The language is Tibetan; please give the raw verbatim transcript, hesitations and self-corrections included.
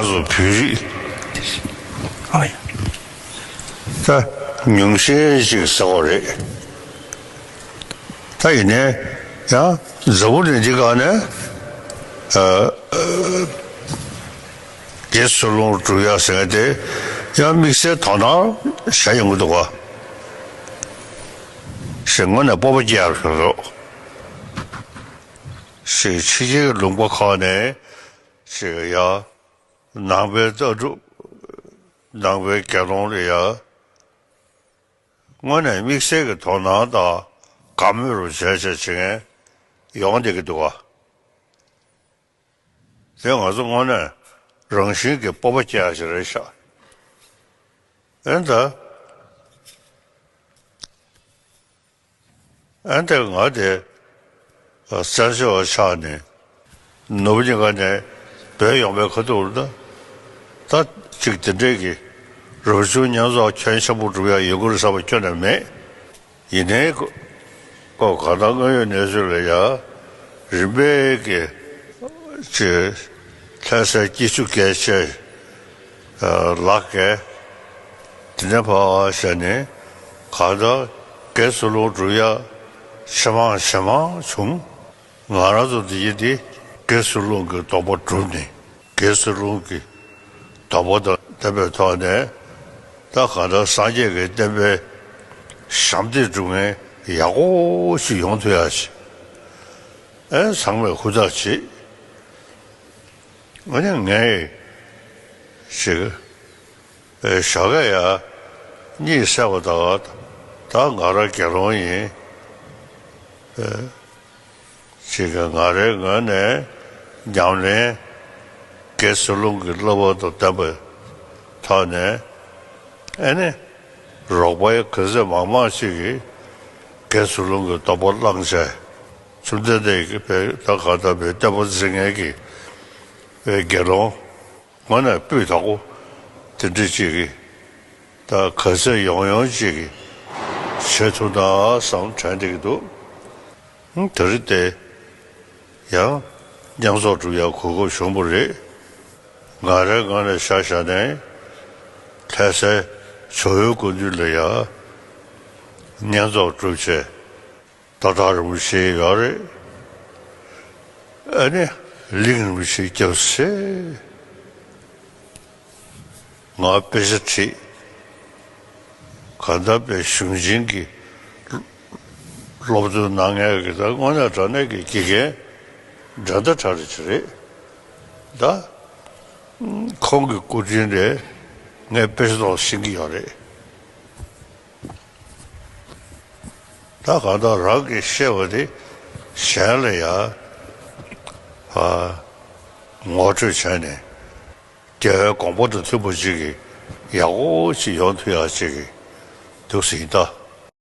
སོ་བོད་རིགས་ཨ་ཡ། ད་ཉུང་ཤས་ཤིག་ཟེར་བ་རེད། ད་ཡིན་ནའི་ཡང་འཛམ་བུ་གླིང་འདི་སྒང་ནས་ཨ་ཨ་དགེ་ཚུལ་སློང་སྒྲུབ་ཡག་ཟེར་མཁན་དེ་ཡང་དམིགས་བསལ་དོ་སྣང་བྱས་ཡོང་གི་འདུག་ག་ཞེས་དངོས་གནས་སྤོབས་པ་སྐྱེ་ཡག་རེད་འདུག་ཞེས་ཕྱི་རྒྱལ་གྱི་ལུང་པ་ཁག་ནས་ཞེས་ཡང་ནང་པའི་ལྟ་གྲུབ། ནང་པའི་དགེ་སློང་ལ་ཡང་དངོས་གནས་དམིགས་བསལ་གྱི་དོ་སྣང་དང་དགའ་མོས་རུ་བྱས་བྱས་བྱེད་མཁན་ཡོང་བསྡད་ཀྱི་འདུག་ག་དེ་ང་ཚོ་དངོས་གནས་རང་བཞིན་གྱི་སྤོབས་པ་སྐྱེ་ཡག་ཞིག་རེད་ཤག་ཨེ་ད། ཨ་ནི་ང་དེ་བཙན་བྱོལ་བ་ཆགས་ནས་ནོར་བུ་གཉིས་ཀ་ནས་བོད་ཡོང་བའི་ཁ་ཐུག་ལ་ད་ཅིག་དེ་འདྲས་ཀྱི་རབ་བྱུང་བསྙེན་རྫོགས་ཁྱོན་ཆེན་པོ་སྒྲུབ་ཡག་ཡོད་གི་རེད་བསམ་པ་ཁྱོན་ནས་མེད། ཡིན་ནའི་ཁོ་གང་ལྟར་དངོས་ཡོད་གནས་ཚུལ་ལ་ཡ་རིམ་པས་ཀྱི་ཅིག་ལྷ་སའི་སྐྱིད་ཆུ་རྒྱལ་ཆེ་ལགས་ཀྱིས་དེ་ནས་ཕར་བྱས་ནས་གང་ལྟར་དགེ་ཚུལ་སློང་སྒྲུབ་ཡག་ཇེ་མང་ཇེ་མང་བྱུང་། ང་རང་ཚོ་འདི་ཡིན་ཏེ་དགེ་ཚུལ་སློང་གི་སྡོམ་པ་བསྒྲུབས་ནས་དགེ་ཚུལ་སློང་གི་སྡོམ་པ་དང་ལྡན་པའི་ཐོག་ནས་ད་གང་ལྟར་སངས་རྒྱས་ཀྱི་བསྟན་པའི་ཞབས་འདེགས་སྒྲུབ་མཁན་ཡག་པོ་ཞིག་ཡོང་ཐུབ་ཡག་ཞིག་ཨེ་ཚང་མས་ཧུར་ཐག་བྱེད། ཨ་ནི་ངས་ཞིག་ཨེ་ཞོགས་ཀས་ཡ་གཉིད་སད་པ་དང་ད་ང་རང་དགེ་སློང་ཡིན། ཨེ་ཞིག་ང་རའི་ངོས་ནས་ཉམས་ལེན་དགེ་ཚུལ་སློང་གི་བསླབ་པ་དང་ལྡན་པའི་ཐོག་ནས་ཨ་ནི་རོགས་པ་ག་ཚོད་མང་མང་ཞིག་གིས་དགེ་ཚུལ་སློང་གི་སྡོམ་པ་བླངས་བྱས། བཅོམ་ལྡན་འདས་ཀྱི་བོད་ད་ག་ད་བོད་བསྟན་པ་འཛིན་མཁན་གྱི་བོད་དགེ་སློང་དངོས་གནས་སྤུས་དག་པོ་དེ་འདྲ་ཅིག་གིས་ད་ག་ཚོད་ཡོང་ཡོང་ཅིག་གིས་བྱེད་ཐུབ་ན་བསམ་དྲན་བསྡད་ཀྱི་འདུག་ཨང་། དེ་རིང་དེ་ཡང་བསྙེན་རྫོགས་སྒྲུབ་ཡག་གོ་སྐབས་བྱུང་བ་རེད། ང་རའི་ངོས་ནས་ཆ་བཞག་ནས་ལྷ་སའི་ཇོ་བོའི་སྐུ་མདུན་ལ་ཡང་བསྙེན་རྫོགས་སྒྲུབ་བྱས། རྟ་བདག་རིན་པོ་ཆེ་ཡོད་རེད། ཨ་ནི་གླིང་རིན་པོ་ཆེ་སྐྱབས་སེ། ང་དཔེ་ཆ་ཁྲིད། གང་ལྟར་དཔེ་གཞུང་ཆེན་གྱི་སློབ་སྟོན་གནང་མཁན་གྱི་ད་དངོས་གནས་དྲང་གནས་ཀྱི་དགེ་རྒན་འགྲན་ཟླ་བྲལ་བ་ཅིག་རེད། ད་ཁོང་གི་སྐུ་དྲིན་རེད། ངས་དཔེ་ཆ་ཐོག་ཤེས་ཀྱི་ཡོད་རེད། ད་གང་ལྟར་རང་གིས་ཤེས་པ་དེ་གཞན་ལ་ཡང་ཨ་ངོ་སྤྲོད་བྱས་ནས་རྒྱལ་བའི་དགོངས་པ་དང་མཐུན་པ་ཅིག་གི་ཡག་པོ་ཅིག་ཡོང་ཐུབ་ཡག་ཅིག་གི་འདུག་སེ་ཡིན་ད།